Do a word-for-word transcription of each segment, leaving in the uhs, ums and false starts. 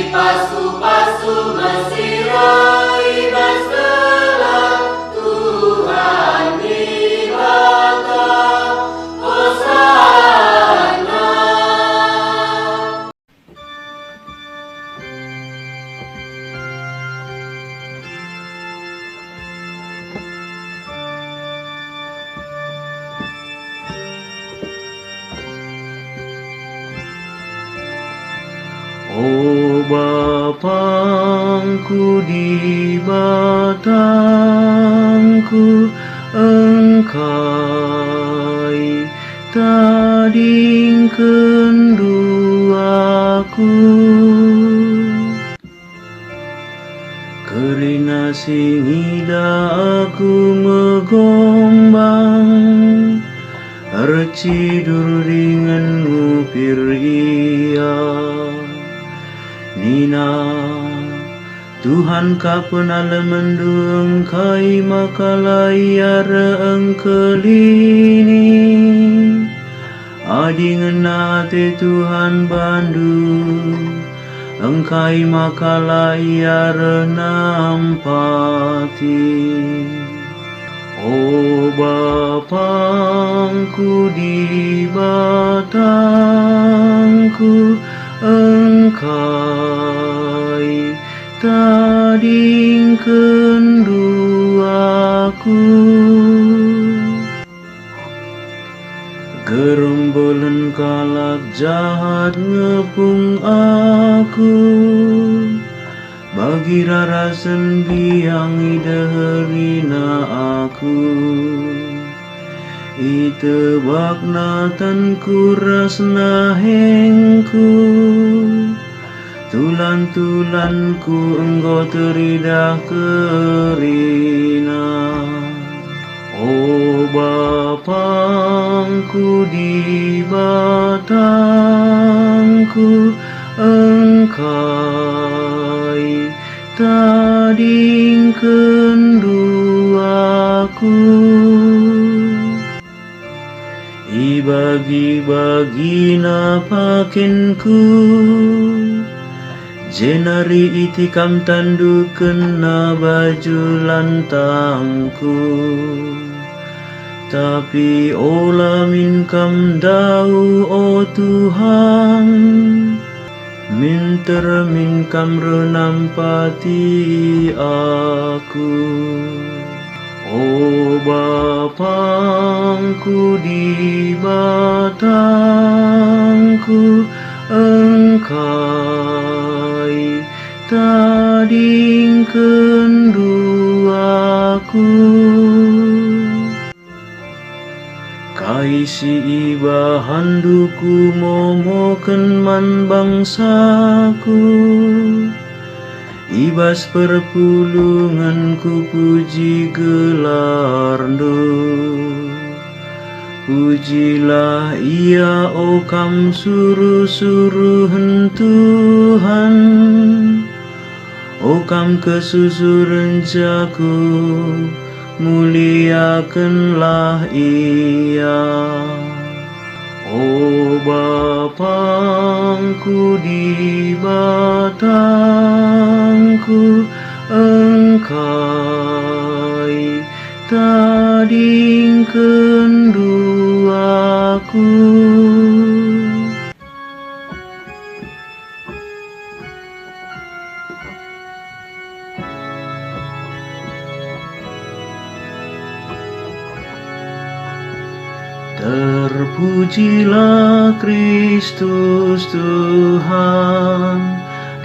Pasu-pasu mesira i bas gelar Tuhan Dibata. Hosana. O Bapangku, Dibatangku, engkai tadingkenndu aku. Kerina si ngidah aku megombang, ercidur dingen ngupir ia. Nina, Tuhan ka penalemenndu, engkai maka la ia reh engkelini? Adi ngena ate Tuhan bandu, engkai maka la ia reh nampati? O Bapangku, Dibatangku, engkai tadingkenndu aku. Gerombolen kalak jahat ngepung aku, bagi rarasen biang ideherina aku. Itebakna tanku ras nahengku, tulan-tulanku enggo teridah kerina. O Bapangku, Dibatangku, engkai tadingkenndu aku. Ibagi-bagina pakenku, jenari itikam tandukenna baju lantangku. Tapi ola min kam ndauh, o Tuhan, minter min kam reh nampati aku. O Bapangku, Dibatangku, engkai tadingkenndu aku. Kai si ibahanndu kumomoken man bangsaku? I bas perpulungen kupuji gelarndu. Pujilah ia, o kam suruh-suruhen Tuhan. O kam kesusuren Jakup, muliakenlah Ia. O Bapangku, Dibatangku, engkai tadingkenndu aku. Terpujilah Kristus Tuhan,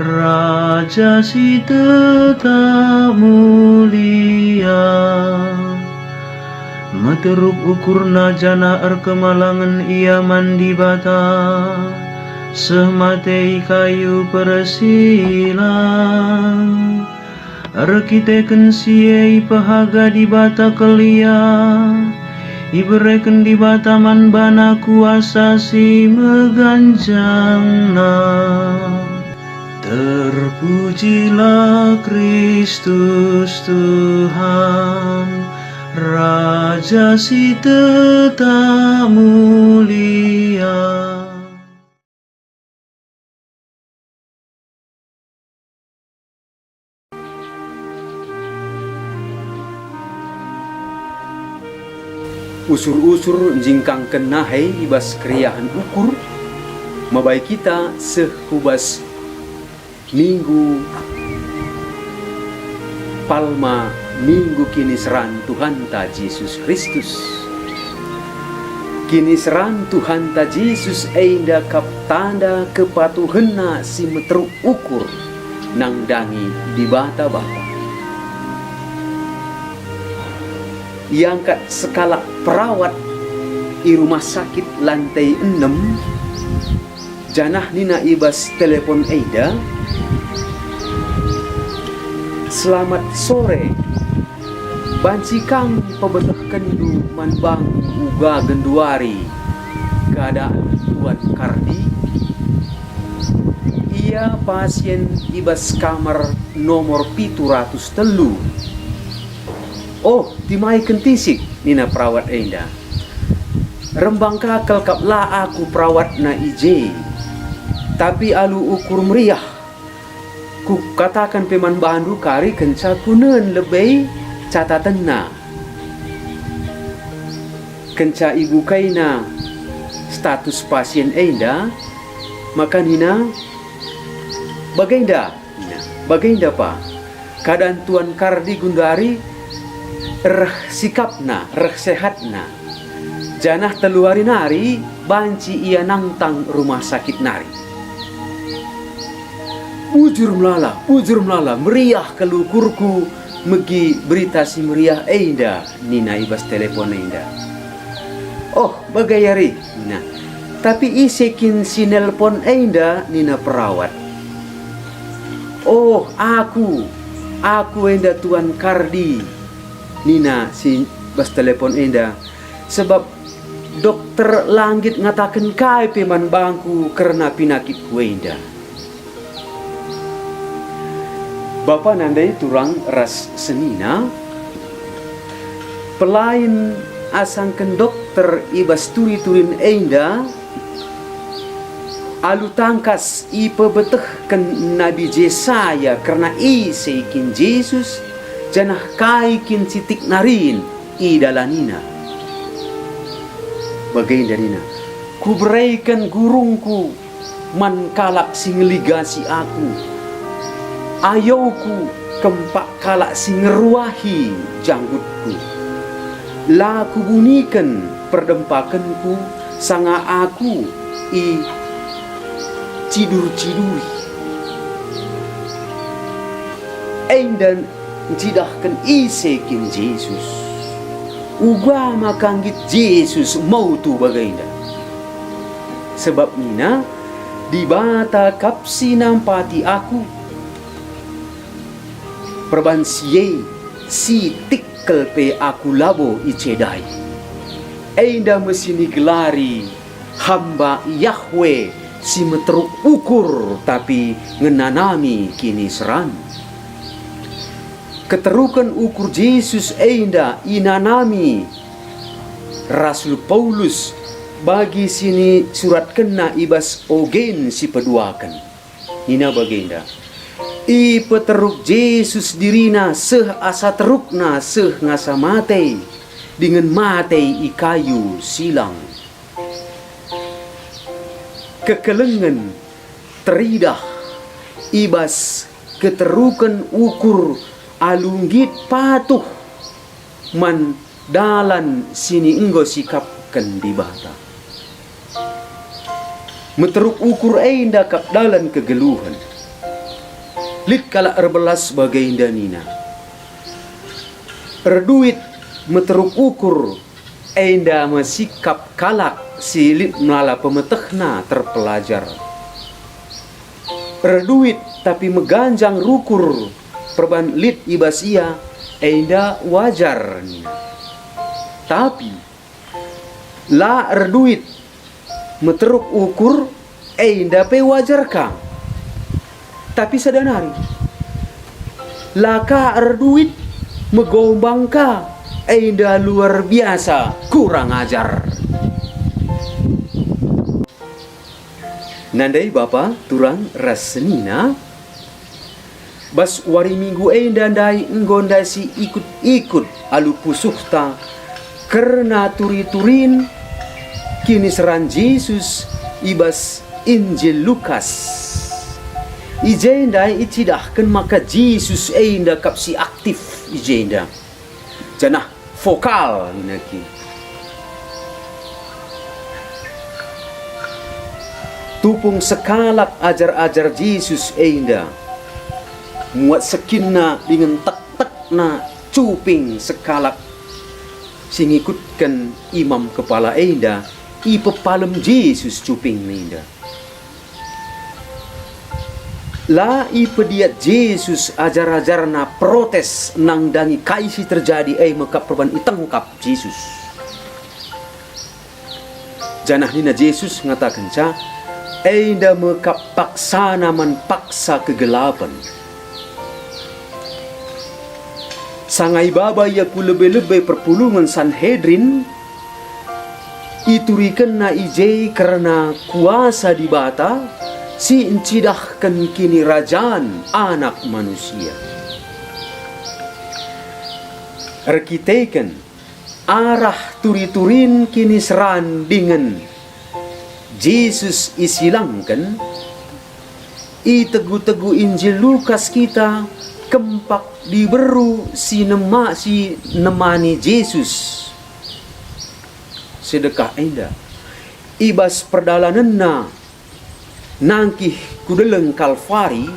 Raja si tetap mulia. Meteruk ukurna janah erkemalangen ia man Dibata, seh mate i kayu persilang. Erkiteken si e ipehaga Dibata kal ia, ibereken Dibata man bana kuasa si meganjangna. Terpujilah Kristus Tuhan, Raja si tetap mulia. Usur-usur njingkangken nahe i bas keriahen ukur, mabai kita seh ku bas Minggu Palma, Minggu Kiniseran Tuhanta Jesus Kristus. Kiniseran Tuhanta Jesus enda kap tanda kepatuhenna si meteruk ukur nandangi Dibata Bapa. Iangkat sekalak perawat i rumah sakit lantai enem, janah nina i bas telepon enda, "Selamat sore. Banci kam pebetehkenndu man bangku uga genduari keadaan Tuan Kardi?" "Ia pasien i bas kamar nomor pitu ratus telu." "Oh, timai kentisik," nina perawat enda. "Rembang ka kal kap la aku perawatna i je. Tapi alu ukur meriah, kukataken pe man bandu kari kenca kunen lebe catatenna." Kenca ibukaina status pasien enda, maka nina, "Bagenda." Nah, bagenda pa, keadaan Tuan Kardi gundari reh sikapna, reh sehatna. Janah telu wari nari banci ia nangtang rumah sakit nari. "Bujur melala, bujur melala, meriah kal ukurku megi berita si meriah enda," nina i bas telepon enda. "Oh, bage ari," nina. "Tapi ise kin si nelpon enda?" nina perawat. "Oh, aku, aku enda Tuan Kardi," nina si bas telepon enda, "sebab dokter la nggit ngataken kai pe man bangku kerna penakitku enda." Bapa nandai turang ras senina, pelain asangken dokter i bas turi-turin enda, alu tangkas ipebetehken Nabi Jesaya kerna ise kin Jesus, janah kai kin si tik narin idalanina. Bagenda nina, "Kubereken gurungku man kalak si ngeligasi aku. Ayoku kempak kalak si ngeruahi janggutku. La kubuniken perdempakenku sanga aku icidur-ciduri." Enda ncidahken ise kin Jesus. Uga maka nggit Jesus motu bagenda. Sebab nina, "Dibata kap si nampati aku. Perban si e, si tikkel pe aku labo icedai." Enda me si nigelari hamba Yahweh si meteruk ukur tapi ngenanami kiniseran. Keteruken ukur Jesus enda inanami Rasul Paulus bagi si nisuratkenna i bas ogen si peduaken. Nina bagenda, "Ipeteruk Jesus dirina seh asa terukna seh ngasa mate, dingen mate i kayu silang." Kekelengen teridah i bas keteruken ukur alu nggit patuh man dalan si enggo sikapken Dibata. Meteruk ukur enda kap dalan kegeluhen. Lit kalak erbelas bagenda nina, "Erduit meteruk ukur enda me sikap kalak si lit melala pemetehna terpelajar. Erduit tapi meganjang rukur perban lit i bas ia, enda wajar," nina. Tapi la erduit meteruk ukur, enda pe wajar ka. Tapi sada nari, la ka erduit, megombang ka, enda luar biasa kurang ajar. Nandai bapa, turang ras senina, bas wari Minggu enda ndai enggo ndai si ikut-ikut alu pusuhta Kerna turi-turin kiniseran Jesus i bas Injil Lukas. I jenda icidahken maka Jesus enda kap si aktif i jenda, janah vokal nina kin. Tupung sekalak ajar-ajar Jesus enda, muat sekinna dingen tek-tekna cuping sekalak si ngikutken imam kepala enda, ipepalem Jesus cupingna enda. La ipediat Jesus ajar-ajarNa protes nandangi kai si terjadi e me kap perban itangkap Jesus. Janah nina Jesus ngatakenca, "Enda me kap paksana man paksa kegelapen." Sanga ibaba ia ku lebe-lebe perpulungen Sanhedrin, iturikenna i je kerna kuasa Dibata si ncidahken kinirajan Anak Manusia. Erkiteken arah turi-turin kiniseran dingen Jesus isilangken, itegu-tegu Injil Lukas kita kempak diberu si nema-, si nemani Jesus sedekah enda. I bas perdalanenna nangkih ku deleng Kalvari,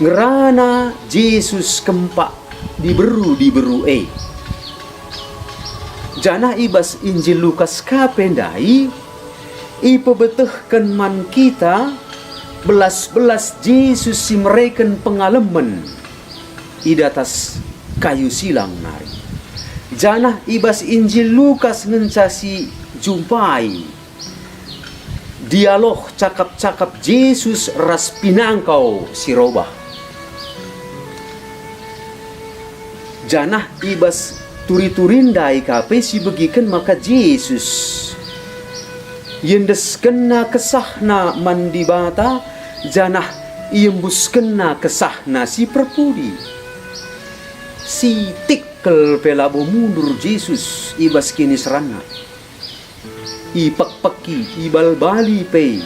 ngerana Jesus kempak diberu-diberu e. Janah i bas Injil Lukas ka pe ndai, ipebetehken man kita belas-belas Jesus si mereken pengalemen i datas kayu silang nari. Janah i bas Injil Lukas ngenca si jumpai dialog cakap-cakap Jesus ras pinangkau si robah. Janah i bas turi-turi ndai ka pe sibegiken maka Jesus iendeskenna kesahna man Dibata, janah iembuskenna kesahna si perpudi. Si tikkel pe labo mundur Jesus i bas kiniseranna. Ipekpeki, ibalbali pe,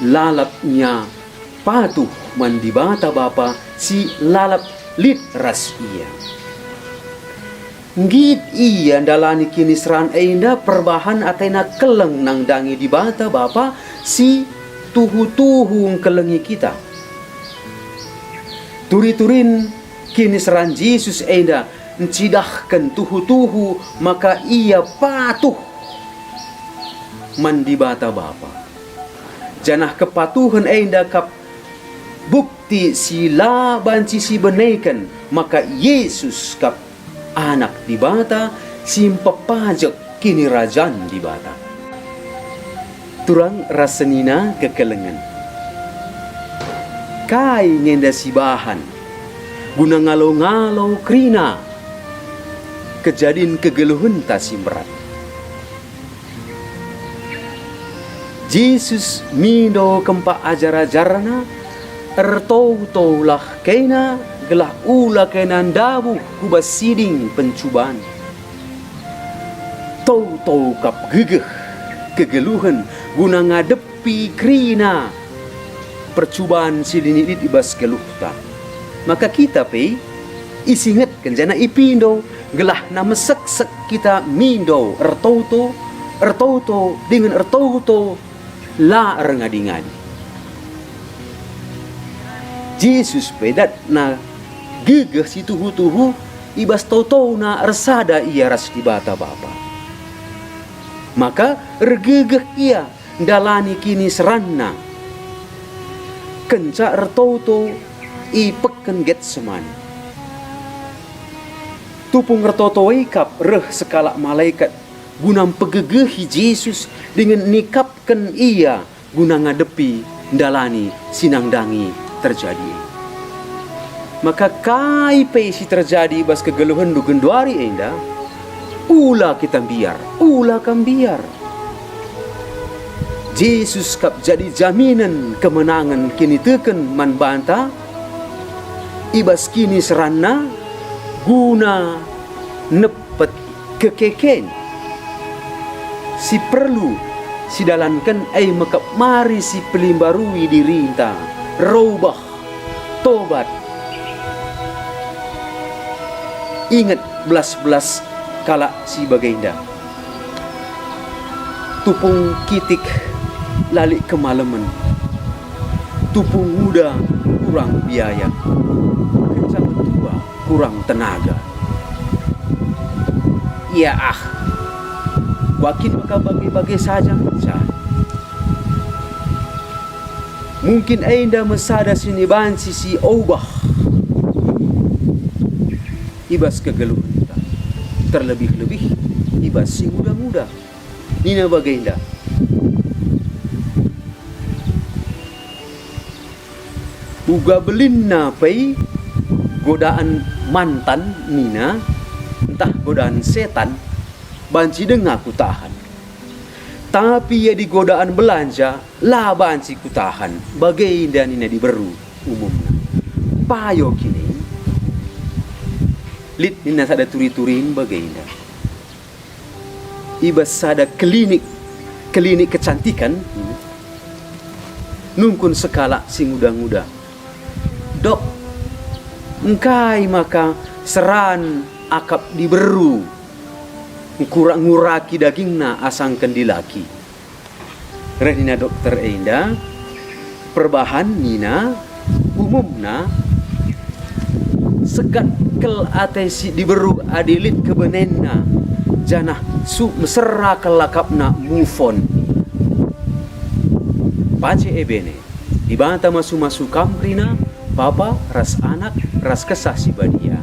lalap ia patuh man Dibata Bapa si lalap lit ras ia. Nggit ia ndalani kiniseran enda perbahan atena keleng nandangi Dibata Bapa si tuhu-tuhu ngkelengi kita. Turi-turin kiniseran Jesus enda ncidahken tuhu-tuhu maka ia patuh man Dibata Bapa. Janah kepatuhen enda kap bukti si la banci sibeneken maka Jesus kap Anak Dibata si mpepajek Kinirajan Dibata. Turang ras senina kekelengen. Kai nge enda sibahan guna ngalo-ngalo kerina kejadin kegeluhenta si mberat? Jesus mindo kempak ajar-ajarNa, "Ertoto-tolah kena, gelah ula kena ndabuh ku bas siding pencuban." Toto kap gegeh, kegeluhen guna ngadepi kerina percuban si lit i bas geluhta. Maka kita pe isingetken janah ipindo, gelahna meseksek kita mindo ertoto, ertoto dingen ertoto la erngadi-ngadi. Jesus pe datna gegeh si tuhu-tuhu i bas totona ersada ia ras Dibata Bapa. Maka ergegeh ia ndalani kiniseranna. Kenca ertoto i peken Getsemani. Tupung ertoto e kap reh sekalak malekat guna mpegegehi Jesus dingen nikapken ia guna ngadepi ndalani si nandangi terjadi e. Maka kai pe si terjadi i bas kegeluhenndu genduari enda, ula kita mbiar, ula kam mbiar. Jesus kap jadi jaminen kemenangen kiniteken man banta i bas kiniseranNa guna nepet kekeken. Si perlu sidalanken e mekap mari sipelimbarui dirinta, robah, tobat. Inget belas-belas kalak si bagenda. Tupung kitik la lit kemalemen. Tupung nguda kurang biaya. Kenca metua kurang tenaga. Ia ah, wakin maka bage-bage saja ngenca. Mungkin enda me sada si nibanci si obah i bas kegeluhenta, terlebih-lebih i bas si nguda-nguda. Nina bagenda, "Uga belinna pe godaan mantan," nina, "ntah godaan setan, banci denga kutahan. Tapi adi godaan belanja, la banci kutahan," bagenda nina diberu umumna. Payo kini, lit nina sada turi-turin bagenda. I bas sada klinik, klinik kecantikan, nungkun sekalak si nguda-nguda, "Dok, engkai maka seran akap diberu ngkura-nguraki dagingna asangken dilaki?" Reh nina dokter enda, "Perbahan," nina, "umumna segat kal ate si diberu adi lit kebenenna, janah su mesera kal akapna move on." Pace ebene, Dibata masu-masu kam kerina, Bapa ras Anak ras Kesah Si Badia.